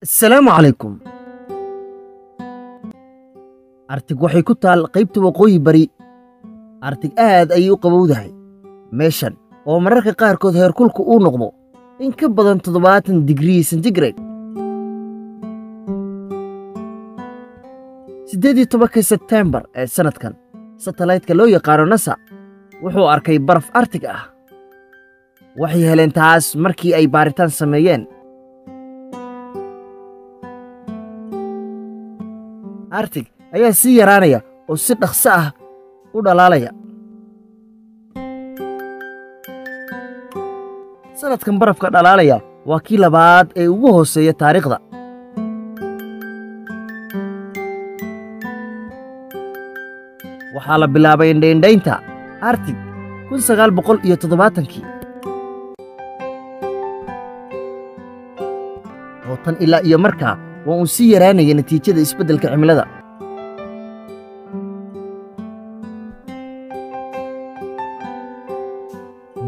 Asalaamu calaykum. Artig waxay ku taal qaybta waqooyi bari. Artig aad ayay u qabowdahay meeshan oo mararka qaarkood heerkulku uu noqdo in ka badan 70 digrii centigrade. 18-kii Sebtembar ee sannadkan, satellaytka loo yaqaano NASA wuxuu arkay baraf Artig ah. Waxay heleen taas markii ay baaritaan sameeyeen. Artig ayaa sii yaraanaya oo si dhaqso ah u dhalaalaya. Sannadkan barafka dhalaalaya waa kii labaad ee ugu hooseeya taariikhda. Waxaa la bilaabay indhaindhaynta Artig 1970-kii, oo tan ilaa iyo markaa waa uu sii yaraanaya natiijada isbeddelka cimilada.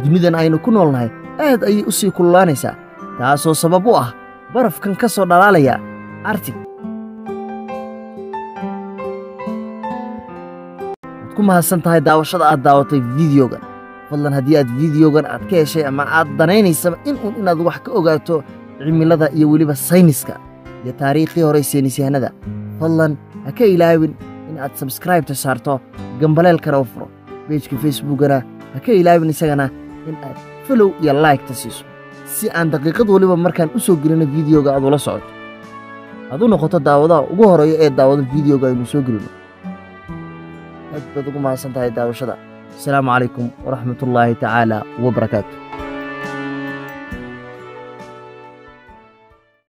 Dunidan aynu ku noolnahay aad ayay u sii kululaanaysaa, taasoo sabab u ah barafkan ka soo dhalaalaya Artig. Waad ku mahadsan tahay daawashada aad daawatay fideogan. Fadlan haddii aad fideogan aad ka heshay ama aad danaynaysaba inaad wax ka ogaato cimilada iyo weliba sayniska iyo taariikhii hore saynisyahanada, fadlan ha ka ilaawin in aad sabskraibta saarto, gambaleelkana u furo, beejka Facebookana ha ka ilaawin isagana in aad follow iyo like-ta siiso, si aan daqiiqad weliba markaan u soo gelino fideoga aad ula socoto, aad u noqoto daawadaha ugu horeeya ee daawada fideoga aynu soo gelino. Aad baad ugu mahadsan tahay daawashada. Asalaamu calaykum waraxmatullaahi tacaala wabarakaatu.